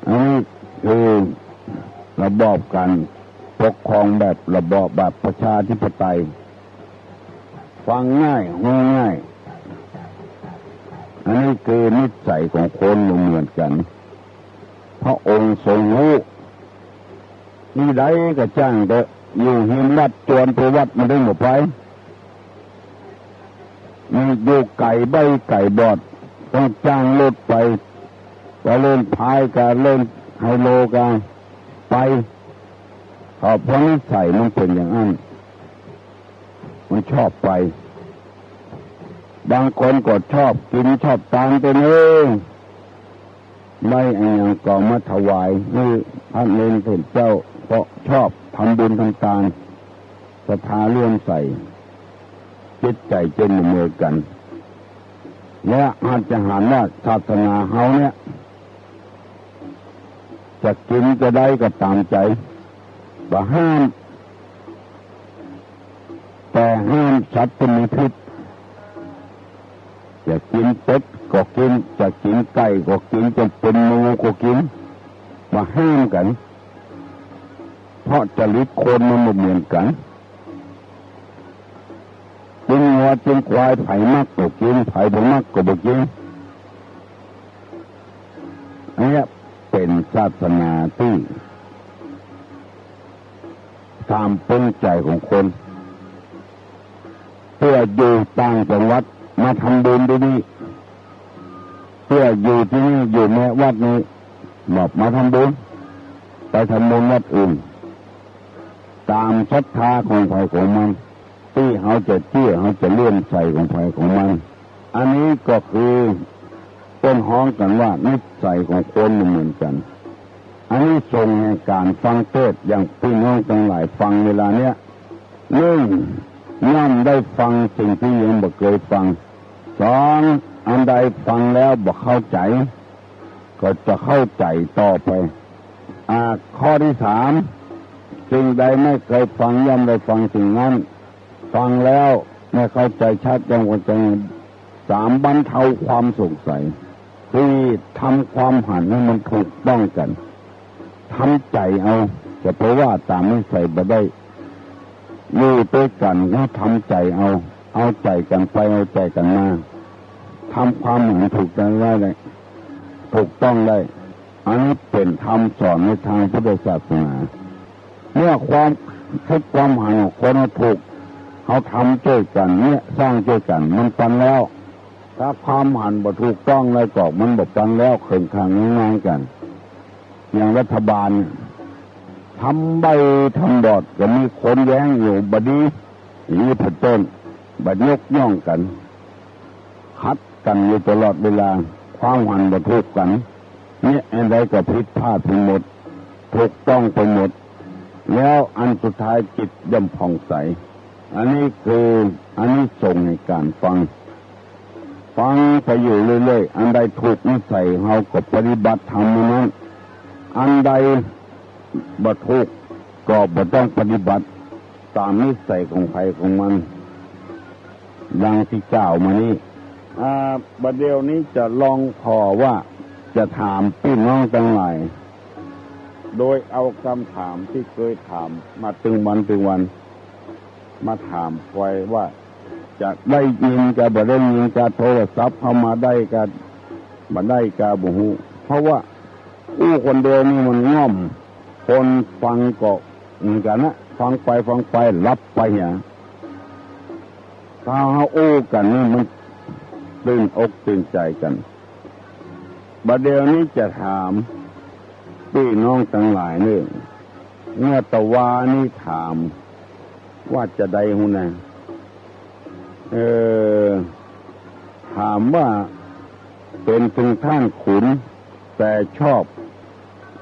อันนี้คือระบอบการปกครองแบบระบอบแบบประชาธิปไตย ฟังง่าย ฮู้ง่าย อันนี้คือนิสัยของคนบ่เหมือนกั๋น พระองค์ทรงฮู้ ตี้ใดก็จ้างเต๊อะ อยู่ฮิมวัด จวนไปวัดมันได้บ่ไป นี่อยู่ไก๋ใบ้ไก๋บอด ต้องจ้างรถไป ไปเล่นพายกา เล่นไฮโลกา ไป เพราะนิสัยมันเป๋นอย่างอั้น มันชอบไป บางคนก็ชอบกิ๋นชอบตานไปเน่อ ได้อะหยังก็มาถวายหื้อพระเณรเถิดเจ้า เพราะชอบทำบุญทำตาน ศรัทธาเลื่อมใส จิตใจ๋เจ้นเหมือนกั๋น และเฮาจะหันว่าศาสนาเฮาเนี่ย จะกิ๋นจะได้ก็ต๋ามใจ๋ บ่ห้าม แต่ห้ามสัตว์ตี้มีพิษ จะกิ๋นเป็ดก็กิ๋น จะกิ๋นไก่ก็กิ๋น จะเป๋นหมูก็กิ๋น บ่ห้ามกั๋น เพราะจริตคนมันบ่เหมือนกั๋น กิ๋นงัวกิ๋นควาย ใผมักก็กิ๋น ใผบ่มักก็บ่กิ๋น อันเนี้ยเป๋นศาสนาตี้ ต๋ามปึงใจ๋ของคน เปื้ออยู่ต่างจังหวัดมาทำบุญตี้นี่ เปื้ออยู่ตี้นี่ อยู่แมะวัดนี้ บ่มาทำบุญ ไปทำบุญวัดอื่น ต๋ามศรัทธาของใผของมัน ตี้เฮาจะเจื้อ เฮาจะเลื่อมใสของใผของมัน อันนี้ก็คือเปิ้นฮ้องกั๋นว่านิสัยของคนบ่เหมือนกั๋น อานิสงส์แห่งก๋านฟังเทศน์ อย่างปี้น้องตังหลายฟังเวลาเนี้ย นึ่ง ย่อมได้ฟังสิ่งตี้ยังบ่เกยฟัง สอง อันใดฟังแล้วบ่เข้าใจ๋ ก็จะเข้าใจ๋ต่อไป อ่า ข้อตี้สาม สิ่งใดไม่เคยฟังย่อมได้ฟังสิ่งนั้น ฟังแล้วไม่เข้าใจ๋ชัด ยังคงจะ สาม บรรเทาความสงสัย สี่ ทำความหันให้มันถูกต้องกั๋น ทำใจ๋เอา จะไปว่าต๋ามนิสัยบ่ได้ อยู่ตวยกั๋นก็ทำใจ๋เอา เอาใจ๋กั๋นไป เอาใจ๋กั๋นมา ทำความหันถูกกั๋นได้ ถูกต้องได้ อันนี้เป๋นธรรมสอนในตางพุทธศาสนา เมื่อความคิดความหันของคนเฮาถูก เฮาทำจ้วยกั๋นเนี่ย สร้างจ้วยกั๋น มันปันแล้ว ถ้าความหันบ่ถูกต้องแล้วก็มันบ่ปันแล้ว เคิงข้างงานกั๋น อย่างรัฐบาลเนี่ย ทำใบ้ทำบอดก็มีคนแย้งอยู่ บ่ดี อย่างนี้เป๋นต้น บ่ยกย่องกั๋น ขัดกั๋นอยู่ตลอดเวลา ความหันบ่ถูกกั๋น เนี่ย อันใดก็ผิดพลาดไปหมด ถูกต้องไปหมด แล้วอันสุดท้ายจิตย่อมผ่องใส อันนี้คืออานิสงส์แห่งก๋านฟัง ฟังไปอยู่เรื่อยๆ อันใดถูกนิสัยเฮาก็ปฏิบัติธรรมอันนั้น อันใดบ่ถูกก็บ่ต้องปฏิบัติ ต๋ามนิสัยของใผของมัน ดังตี้กล่าวมานี้ อ่า บ่าเดี่ยวนี้จะลองผ่อว่า จะถามปี้น้องตังหลาย โดยเอากำถามตี้เกยถามมาตึงวันตึงวัน มาถามคอยว่า จะได้ยินกาบ่ได้ยินกา โทรศัพท์เข้ามาได้กาบ่ได้กาบ่ฮู้ เพราะว่าอู้คนเดียวนี่มันง่อม คนฟังก็เหมือนกั๋นนะ ฟังไปฟังไปหลับไปเหีย ถ้าเฮาอู้กั๋นนี่มันตื่นอกตื่นใจ๋กั๋น บ่าเดี่ยวนี้จะถามปี้น้องตังหลายเน่อ เมื่อตะวานี้ถามว่าจะใดฮู้นะ เออ ถามว่าเป๋นเถิงต้านขุน แต่ชอบ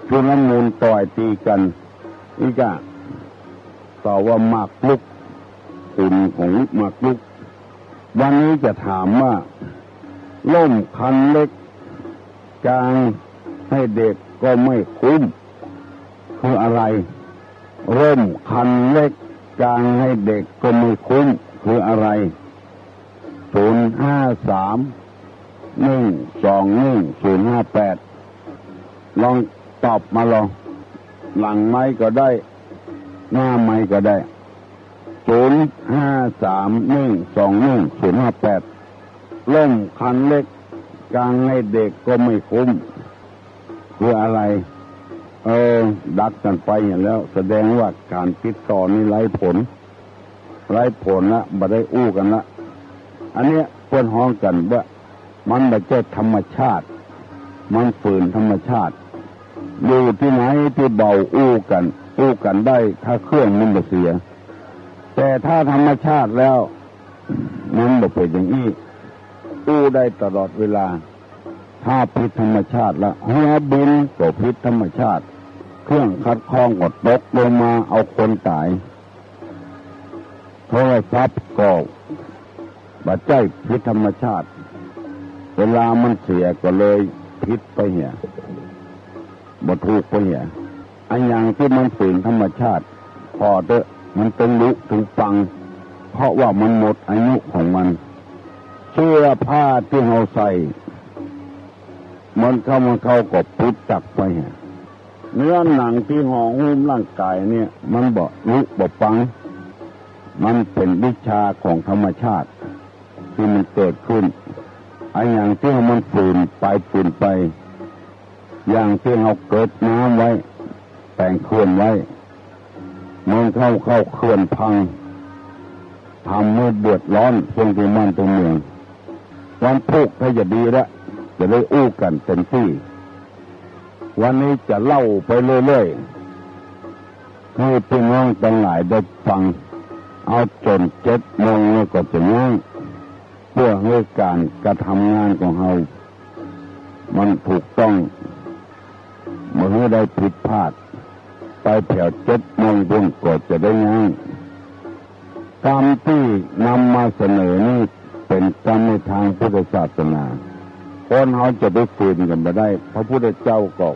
ชุลมุนต่อยตี๋กั๋น อี้กะ ตอบว่าหมากรุก ขุนของหมากรุก วันนี้จะถามว่า ร่มคันเล็กกางให้เด็กก็ไม่คุ้ม คืออะไร ร่มคันเล็กกางให้เด็กก็ไม่คุ้ม คืออะไร ศูนย์ห้าสาม หนึ่งสองหนึ่ง ศูนย์ห้าแปด ลองตอบมาลอง หลังไมค์ก็ได้ หน้าไมค์ก็ได้ ศูนย์ห้าสาม หนึ่งสองหนึ่ง ศูนย์ห้าแปด ร่มคันเล็กกางให้เด็กก็ไม่คุ้ม คืออะไร เออ ดักกั๋นไปหั้นแล้ว แสดงว่าก๋านติดต่อนี่ไร้ผล ไร้ผลละ บ่ได้อู้กั๋นละ อันเนี้ยเปิ้นฮ้องกั๋นว่า มันบ่ใจ้ธรรมชาติ มันฝืนธรรมชาติ อยู่ตี้ไหนตี้เบาอู้กั๋น อู้กั๋นได้ ถ้าเครื่องมันบ่เสีย แต่ถ้าธรรมชาติแล้ว มันบ่เป๋นอย่างอี้ อู้ได้ตลอดเวลา ถ้าผิดธรรมชาติละ หัวบินก็ผิดธรรมชาติ เครื่องขัดข้องก็ตกลงมาเอาคนต๋าย โทรศัพท์ก็บ่ใจ้ผิดธรรมชาติ เวลามันเสียก็เลยผิดไปเหีย บ่ถูกไปเหีย อะหยังตี้มันฝืนธรรมชาติ ผ่อเต๊อะ มันตึงลุตึงปัง เพราะว่ามันหมดอายุของมัน เสื้อผ้าตี้เฮาใส่ มันเข้า มันเข้าก็ปุดตักไปเหีย เนื้อหนังตี้ห่อหุ้มร่างก๋ายเนี่ย มันบ่ลุบ่ปัง มันเป๋นวิชาของธรรมชาติตี้มันเกิดขึ้น อะหยังตี้มันฝืนไป ฝืนไป อย่างตี้เฮาเกิดน้ำไว้ แป๋งเขื่อนไว้ มันเข้า เข้าเขื่อนพัง ทำหื้อเดือดร้อนเสียตี้บ้านตี้เมือง วันพูกถ้าจะดีละ จะได้อู้กั๋นเต็มตี้ วันนี้จะเล่าไปเรื่อยๆ หื้อปี้น้องตังหลายได้ฟัง เอาจ๋นเจ็ดโมงแล้วก็จะยั้ง เปื้อหื้อก๋านกระทำงานของเฮา มันถูกต้อง บ่หื้อได้ผิดพลาด ไปแถวเจ็ดโมงปู้นก็จะได้ยั้ง กรรมตี้นำมาเสนอนี้เป๋นกรรมในตางพุทธศาสนา คนเฮาจะไปฝืนกั๋นบ่ได้ พระพุทธเจ้าก็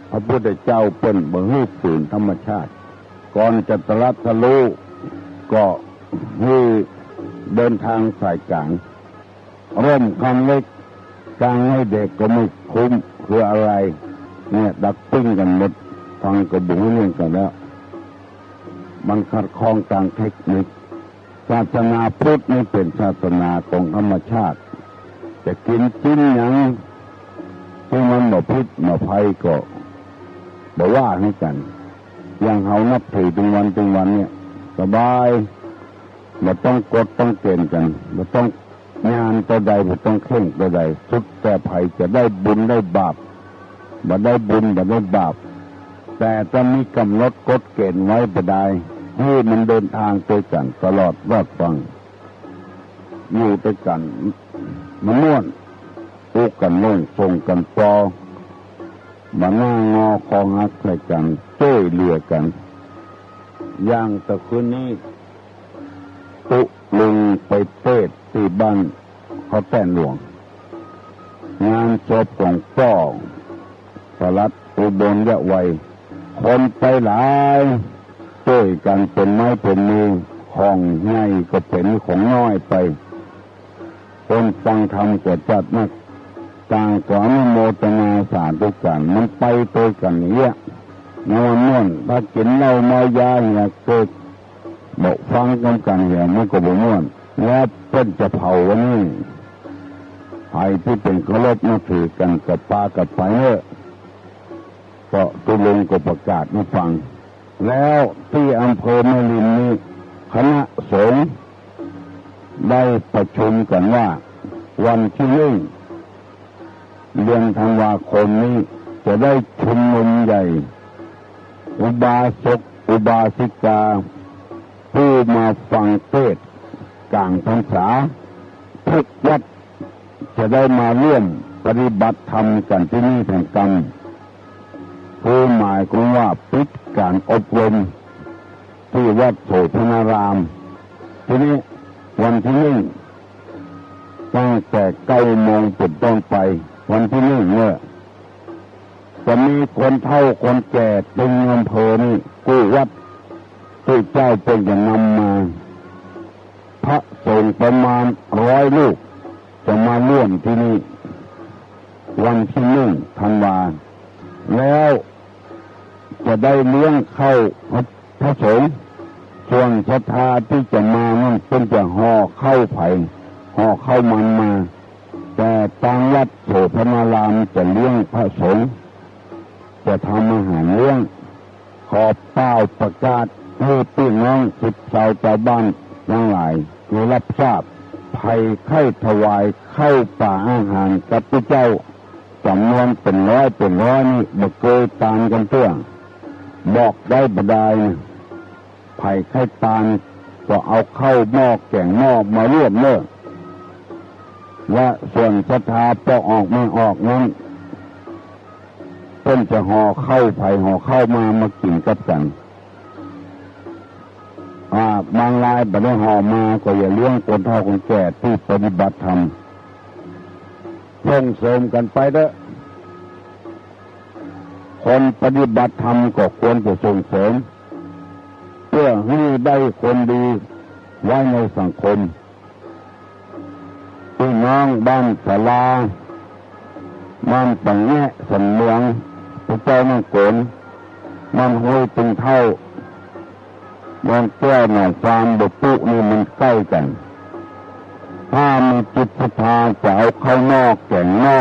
พระพุทธเจ้าเปิ้นบ่หื้อฝืนธรรมชาติ ก่อนจะตรัสรู้ก็หื้อเดินตางสายก๋าง ร่มคันเล็ก กางให้เด็กก็ไม่คุ้ม คืออะไร เนี่ย ดักปิ้งกั๋นหมด ฟังก็บ่ฮู้เรื่องกั๋นแล้ว มันขัดข้องตางเทคนิค ศาสนาพุทธนี่เป๋นศาสนาของธรรมชาติ จะกิ๋นกิ๋นหยังตี้มันบ่ผิดบ่ภัยก็บ่ว่าหื้อกั๋น อย่างเฮานับถือตึงวันตึงวันเนี่ย สบาย บ่ต้องกฎต้องเก๋ณฑ์กั๋น บ่ต้อง ญาณเต้าใด บ่ต้องเคร่งเต้าใด สุดแต่ใผจะได้บุญได้บาป บ่ได้บุญบ่ได้บาป แต่จะมีก๋ำหนดกฎเก๋ณฑ์ไว้บ่ดาย หื้อมันเดินตางตวยกั๋นตลอดรอดฟัง อยู่ตวยกั๋น มันม่วน อู้กั๋นโน่น ส่งกั๋นปอ บ่หน้างอคอหักใส่กั๋น จ้วยเหลือกั๋น อย่างแต่คืนนี้ ตุ๊ลุงไปเตสน์ตี้บ้านเขาแต้นหลวง งานศพของป้อสหรัฐอุบลยะไว คนไปหลาย จ้วยกั๋นเป๋นไม้เป๋นมือ ของใหญ่ก็เป๋นของน้อยไป คนฟังธรรมก็จัดนัก ต่างก็อนุโมทนาสาธุกั๋น มันไปตวยกั๋นอย่างเงี้ย มันม่วน ถ้ากิ๋นเหล้าเมายาเหียเกิด บ่ฟังกำกั๋นเหีย มันก็บ่ม่วน แล้วเปิ้นจะเผาวันนี้ ใผตี้เป๋นเคารพนับถือกั๋นก็ปากั๋นไปเต๊อะ ก็ตุ๊ลุงก็ประกาศหื้อฟัง แล้วตี้อำเภอแม่ริมนี้ คณะสงฆ์ได้ประชุมกั๋นว่า วันตี้นึ่ง เดือนธันวาคมนี้ จะได้ชุมนุมใหญ่ อุบาสกอุบาสิกา ผู้มาฟังเตสน์ก๋างพรรษา ทุกวัด จะได้มาร่วมปฏิบัติธรรมกั๋นตี้นี่แผนกรรม คือหมายความว่าปิดก๋านอบรมตี้วัดโสภณาราม ตี้นี่วันตี้นึ่ง ตั้งแต่เก้าโมงเป๋นต้นไป วันตี้นึ่งเนี่ย จะมีคนเฒ่าคนแก่ตึงอำเภอนี่กู้วัด ตี้เจ้าเปิ้นจะนำมา พระสงฆ์ประมาณร้อยรูป จะมาร่วมตี้นี่ วันตี้นึ่งธันวา แล้วจะได้เลี้ยงข้าวพระสงฆ์ ส่วนศรัทธาตี้จะมานั้นเปิ้นจะห่อข้าวไผ่ ห่อข้าวมันมา แต่ตางวัดโสภณารามจะเลี้ยงพระสงฆ์ จะทำอาหารเลี้ยง ขอเป่าประกาศหื้อปี้น้องสิทธิ์ชาวบ้านตังหลายได้ฮับทราบ ใผใค่ถวายข้าวป๋าอาหารกับปี้เจ้า จ๋ำนวนเป๋นร้อยเป๋นร้อยนี่ บ่เกยตานกั๋นเตื้อ บอกได้บ่ดายนะ ใผใค่ตานก็เอาข้าวหม้อแก๋งหม้อมาร่วมเน่อ และส่วนศรัทธาปอออกไม่ออกนั้น เปิ้นจะห่อข้าวใผห่อข้าวมา มากิ๋นกับกั๋น อ่า บางรายบ่ได้ห่อมาก็อย่าเลี้ยงคนเฒ่าคนแก่ตี้ปฏิบัติธรรม ส่งเสริมกั๋นไปเต๊อะ คนปฏิบัติธรรมก็ควรจะส่งเสริม เปื้อหื้อได้คนดีไว้ในสังคม ปี้น้องบ้านสาลา บ้านป่าแงะ สันเหลือง พระเจ้าน้ำโขง บ้านห้วยตึงเถ้า บ้านแก้วหนองฟาร์ม บ่อปุ๊นี่มันใก้กั๋น ถ้ามีจิตศรัทธาจะเอาข้าวหม้อแก๋งหม้อ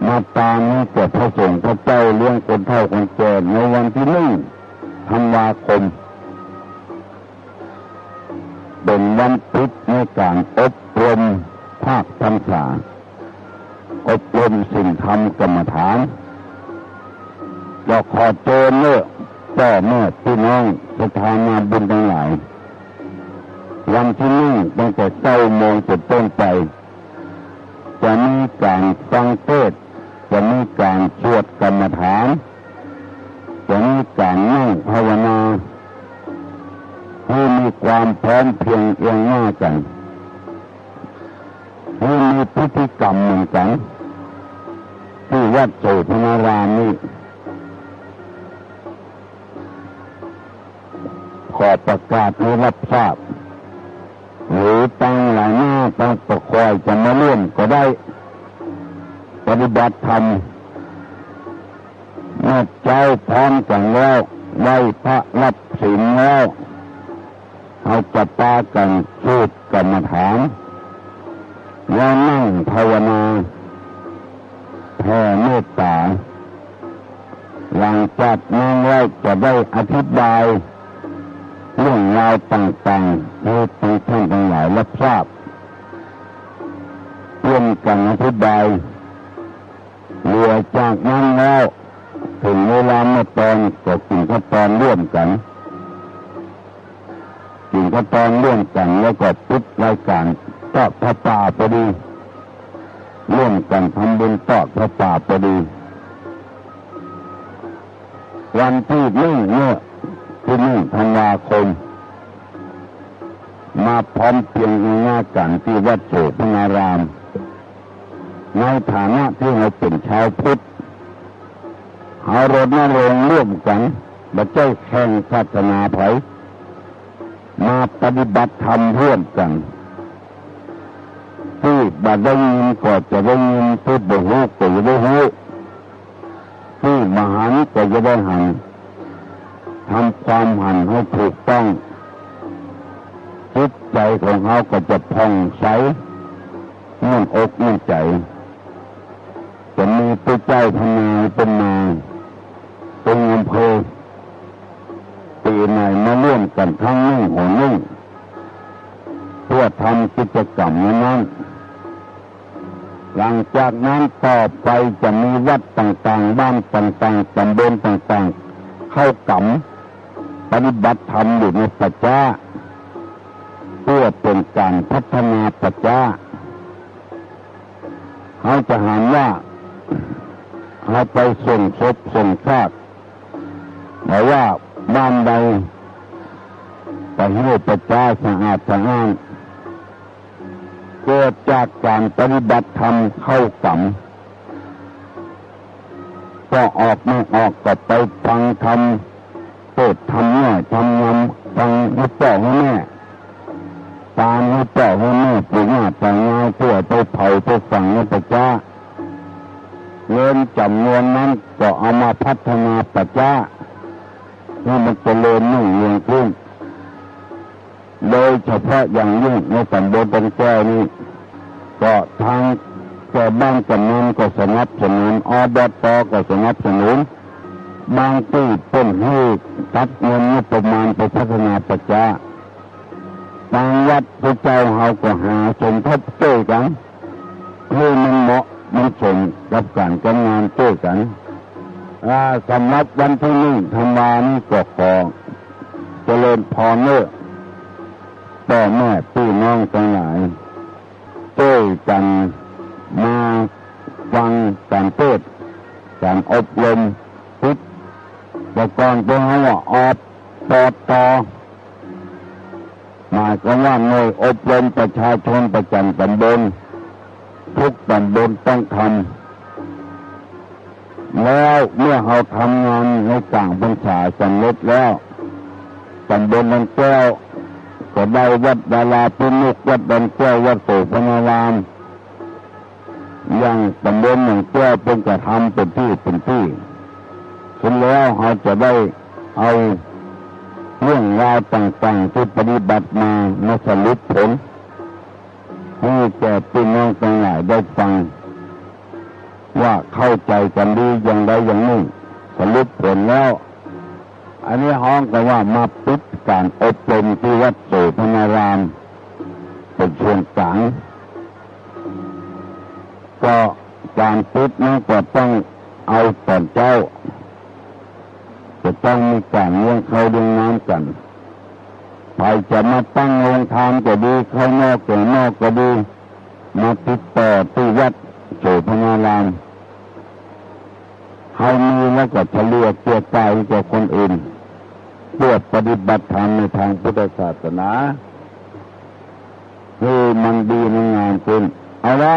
มาตานหื้อแก่พระสงฆ์พระเจ้าเลี้ยงคนเฒ่าคนแก่ในวันตี้นึ่งธันวาคม เป๋นวันปิดในก๋านอบรมภาคพรรษา อบรมศีลธรรมกรรมฐาน ก็ขอเจิญเน่อป้อแม่ปี้น้องศรัทธานาบุญตังหลาย วันตี้นึ่งตั้งแต่เก้าโมงเป๋นต้นไป จะมีก๋านฟังเทศน์ จะมีก๋านสวดกรรมฐาน จะมีก๋านนั่งภาวนา หื้อมีความพร้อมเพียงเอียงหน้ากั๋น หื้อมีพิธีกรรมเหมือนกั๋น ตี้วัดโสภณารามนี่ ขอประกาศหื้อฮับทราบ หรือตังหลายหน้าตังประคอยจะมาร่วมก็ได้ ปฏิบัติธรรม เมื่อเจ๊าพร้อมกั๋นแล้ว ไหว้พระฮับศีลแล้ว เฮาจะปากั๋นสวดกรรมฐาน แล้วนั่งภาวนา แผ่เมตต๋า หลังจากนั้นแล้วจะได้อธิบายเรื่องราวต่างๆ หื้อท่านตังหลายฮับทราบ เปิ้นกั๋นอธิบาย เหลือจากนั้นแล้ว เถิงเวลาเมื่อตอนก็กิ๋นข้าวตอนร่วมกั๋น กิ๋นข้าวตอนร่วมกั๋น แล้วก็ปิดรายก๋านตอดผ้าป่าปอดี ร่วมกั๋นทำบุญตอดผ้าป่าปอดี วันตี้นึ่งเน่อ ตี้นึ่งธันวาคม มาพร้อมเพียงเอียงหน้ากั๋นตี้วัดโสภณาราม ในฐานะตี้เฮาเป๋นชาวพุทธ เฮารณรงค์ร่วมกั๋น บ่ใจ้แข่งศาสนาใผ มาปฏิบัติธรรมร่วมกั๋น ตี้บ่ได้ยินก็จะได้ยิน ตี้บ่ฮู้ก็จะได้ฮู้ ตี้บ่หันก็จะได้หัน ทำความหันหื้อถูกต้อง จิตใจ๋ของเฮาก็จะผ่องใส ม่วนอกม่วนใจ๋ จะมีผู้เจ้าพระนายเปิ้นมา เปิ้นอำเภอ ปี๋ไหนมาร่วมกั๋นครั้งนึ่งหนนึ่ง เปื้อทำกิจกรรมนั้นๆ หลังจากนั้นต่อไปจะมีวัดต่างๆ บ้านต่างๆ ต๋ำบลต่างๆ เข้ากรรมปฏิบัติธรรมอยู่ในป่าจ๊า เปื้อเป๋นก๋านพัฒนาป่าจ๊า เฮาจะหันว่า เฮาไปส่งศพส่งซาก บ่ว่าบ้านใด ไปหื้อป่าจ๊าสะอาดสะอ้าน เกิดจากก๋านปฏิบัติธรรมเข้ากรรม ก็ออกไม่ออกก็ไปฟังธรรม เทศน์ธรรมน้อยธรรมยำ ฟังหื้อป้อหื้อแม่ ตามหื้อป้อหื้อแม่ ปู่ย่าต๋ายาย ตี้เอาไปเผาไปฝังในป่าจ๊า เงินจ๋ำนวนนั้นก็เอามาพัฒนาป่าจ๊า หื้อมันเจริญรุ่งเรืองขึ้น โดยเฉพาะอย่างยิ่งในต๋ำบลดอนแก้วนี้ ก็ทาง แก่บ้านกำนันก็สนับสนุน อบต ก็สนับสนุน บางตี้เปิ้นหื้อตัดเงินงบประมาณไปพัฒนาประจ๊า ตางวัดผู้เจ้าเฮาก็หาสมทบจ้วยกั๋น หื้อมันเหมาะมันสมกับก๋านกับงานจ้วยกั๋น อ่า สำหรับวันตี้นึ่งธันวานี้ก็ขอเจริญพรเน้อ ป้อแม่ปี้น้องตังหลาย จ้วยกั๋นมาฟังก๋านเตศน์ ก๋านอบรมจิต แต่ก่อนเปิ้นฮ้องว่า อปต. หมายความว่าหน่วยอบรมประชาชนประจ๋ำต๋ำบล กู้ต๋ำบลต้องทำ แล้วเมื่อเฮาทำงานในก๋างพรรษาสำเร็จแล้ว ต๋ำบลดอนแก้วก็ได้วัดดาราพิมุข วัดดอนแก้ว วัดโสภณาราม อย่างต๋ำบลดอนแก้วเปิ้นก็ทำเป๋นตี้เป๋นตี้ เสร็จแล้วเฮาจะได้เอาเรื่องราวต่างๆ ตี้ปฏิบัติมา มาสรุปผล หื้อแก่ปี้น้องตังหลายได้ฟัง ว่าเข้าใจ๋กั๋นดีอย่างใดอย่างนึ่ง สรุปผลแล้ว อันนี้ฮ้องกั๋นว่ามาปิดก๋านอบรมตี้วัดโสภณาราม เป๋นส่วนก๋าง ก็ก๋านปิดนั้นก็ต้องเอาต๋อนเจ๊า จะต้องมีก๋านเลี้ยงข้าวเลี้ยงน้ำกั๋น ใผจะมาตั้งโฮงตานก็ดี ข้างนอกก็นอกก็ดี มาติดต่อตี้วัดโสภณาราม เฮามีแล้วก็เฉลี่ยเจียจ่ายแก่คนอื่น เปื้อปฏิบัติธรรมในตางพุทธศาสนา หื้อมันดีมันงามขึ้น เอาละ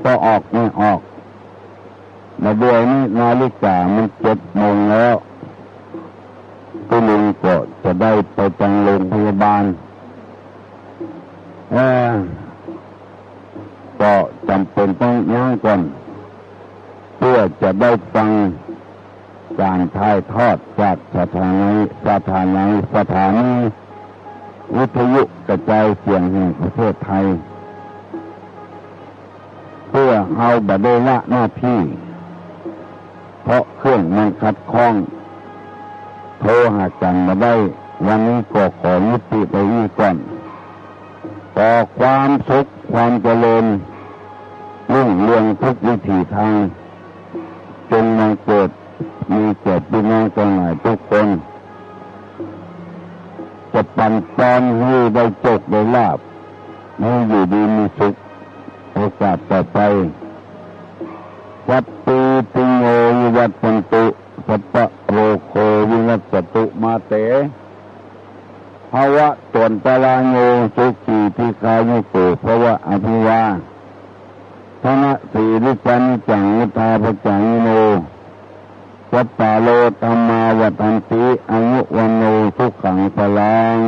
ป้อออกแม่ออก มาเดี๋ยวนี้นาฬิกามันเจ็ดโมงแล้ว ตุ๊ลุงก็จะได้ไปตางโฮงพยาบาล เอ่อ ก็จ๋ำเป๋นต้องยั้งก่อน เปื้อจะได้ฟังก๋านถ่ายทอดจากสถานี สถานี สถานีวิทยุกระจายเสียงแห่งประเทศไทย เปื้อเฮาบ่ได้ละหน้าตี้ เพราะเครื่องมันขัดข้อง โทรหากั๋นบ่ได้ วันนี้ก็ขอยุติไปอี้ก่อน ขอความสุขความเจริญรุ่งเรืองทุกวิถีตาง จงบังเกิดมีแก่ปี้น้องตังหลายกู้คน จะปั๋นปอนหื้อได้โจคได้ลาภ หื้ออยู่ดีมีสุข โอกาสต่อไป สัพพีติโยวิวัชชันตุ สัพพะโรโควินัสสตุ มาเต ภวัตวันตรายโย สุขีทีฆายุโกภวะ อภิวาทะนะสีลิสสะนิจจัง วุฑฒาปะจายิโน จัตตาโรธัมมาวัฑฒันติ อายุวัณโณสุขังพลัง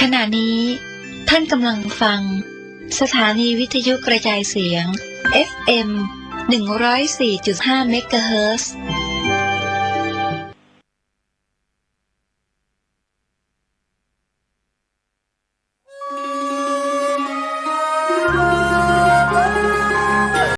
ขณะนี้ท่านกำลังฟังสถานีวิทยุกระจายเสียง เอฟเอ็ม หนึ่งร้อยสี่จุดห้า เมกะเฮิรตซ์